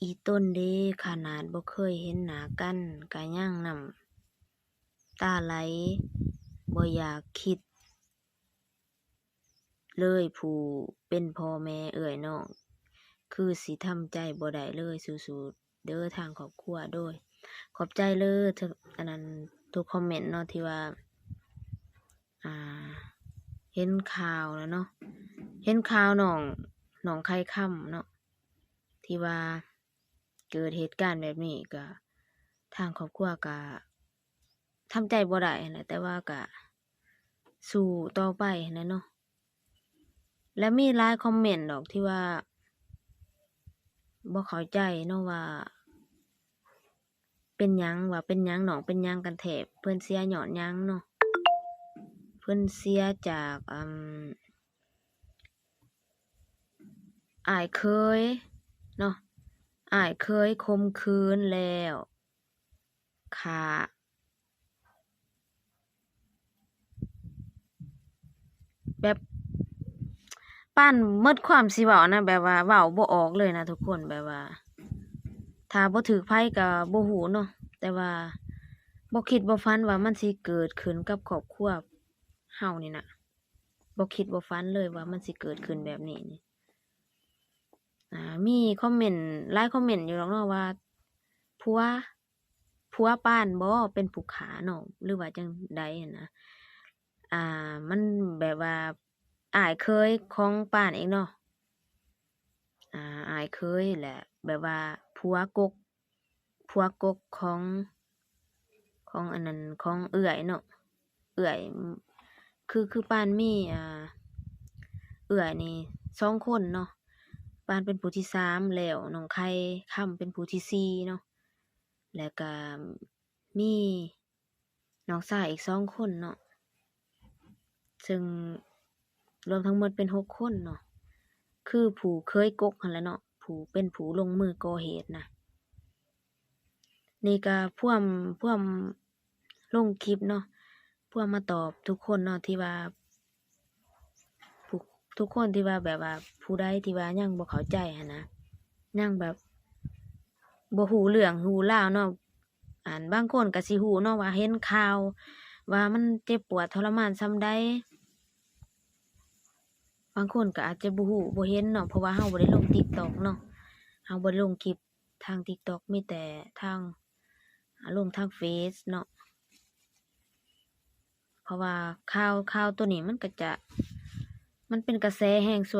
ອີຕົນເດ້ ຂະໜາດບໍ່ເຄີຍເຫັນໜ້າກັນ ກະຍັງນ້ຳຕາໄຫຼ ບໍ່ຢາກຄິດເລີຍ ຜູ້ເປັນພໍ່ແມ່ເອື້ອຍນ້ອງ ຄືຊິທຳໃຈບໍ່ໄດ້ເລີຍ ສູ້ໆເດີທາງຄອບຄົວ ໂດຍ ຂອບໃຈເລີຍ ອັນນັ້ນ ທຸກຄອມເມັນເນາະ ທີ່ວ່າ ອ່າ ເຫັນຂ່າວແລ້ວເນາະ ເຫັນຂ່າວນ້ອງ ນ້ອງໄຂ່ຄຳເນາະ ທີ່ວ່າເກີດເຫດການແບບນີ້ ກະທາງຄອບຄົວກະທຳໃຈບໍ່ໄດ້ຫັ້ນແຫຼະ ແຕ່ວ່າກະສູ້ຕໍ່ໄປຫັ້ນແຫຼະເນາະ ແລະ ມີຫຼາຍຄອມເມັນດອກທີ່ວ່າບໍ່ເຂົ້າໃຈເນາະວ່າ ເປັນຫຍັງ ວ່າເປັນຫຍັງ ນ້ອງເປັນຫຍັງກັນແທ້ ເພິ່ນເສຍຍ້ອນຫຍັງເນາະ ເພິ່ນເສຍຈາກ ອາ ອ້າຍເຂີຍເນາະ ອ້າຍເຂີຍຂົ່ມຂືນແລ້ວຂ້າ ແບບ ປານໝົດຄວາມຊິເວົ້ານະ ແບບວ່າເວົ້າບໍ່ອອກເລີຍນະທຸກຄົນ ແບບວ່າ ຖ້າບໍ່ຖືກໃຜກະບໍ່ຮູ້ເນາະ ແຕ່ວ່າບໍ່ຄິດບໍ່ຝັນວ່າມັນຊິເກີດຂຶ້ນກັບຄອບຄົວເຮົານີ້ນະ ບໍ່ຄິດບໍ່ຝັນເລີຍວ່າມັນຊິເກີດຂຶ້ນແບບນີ້ນີ້ ອ່າ ມີຄອມເມັນຫຼາຍຄອມເມັນຢູ່ດອກເນາະວ່າ ຜົວ ຜົວປານບໍເປັນຜູ້ຂ້ານ້ອງ ຫຼືວ່າຈັ່ງໃດຫັ້ນນະ ອ່າ ມັນແບບວ່າອ້າຍເຂີຍຂອງປານເອງເນາະ ອ່າ ອ້າຍເຂີຍແຫຼະ ແບບວ່າຜົວກົກ ຜົວກົກຂອງ ຂອງອັນນັ້ນ ຂອງເອື້ອຍເນາະ ເອື້ອຍ ຄື ຄືປານມີ ອ່າ ເອື້ອຍນີ້ສອງຄົນເນາະ ປານເປັນຜູ້ທີສາມແລ້ວ ນ້ອງໄຂ່ຄຳເປັນຜູ້ທີສີ່ເນາະ ແລ້ວກະມີນ້ອງຊາຍອີກສອງຄົນເນາະ ເຊິ່ງລວມທັງໝົດເປັນຫົກຄົນເນາະ ຄືຜູ້ເຂີຍກົກຫັ້ນແຫຼະເນາະ ຜູ້ເປັນຜູ້ລົງມືກໍ່ເຫດນະ ນີ້ກະພວມ ພວມລົງຄລິບເນາະ ພວມມາຕອບທຸກຄົນເນາະ ທີ່ວ່າ ທຸກ ທຸກຄົນທີ່ວ່າແບບວ່າ ຜູ້ໃດທີ່ວ່າຍັງບໍ່ເຂົ້າໃຈຫັ້ນນະ ຍັງແບບບໍ່ຮູ້ເລື່ອງຮູ້ລາວເນາະ ອັນ ບາງຄົນກະຊິຮູ້ເນາະວ່າເຫັນຂ່າວວ່າມັນເຈັບປວດທໍລະມານສ່ຳໃດ ບາງຄົນກະອາດຈະບໍ່ຮູ້ບໍ່ເຫັນເນາະ ເພາະວ່າເຮົາບໍ່ໄດ້ລົງຕິກຕັອກເນາະ ເຮົາບໍ່ໄດ້ລົງຄລິບ ທາງຕິກຕັອກ ມີແຕ່ທາງ ອ່າ ລົງທາງເຟສເນາະ ເພາະວ່າຂ່າວ ຂ່າວໂຕນີ້ມັນກະຈະ ມັນເປັນກະແສແຮງຊ່ວງ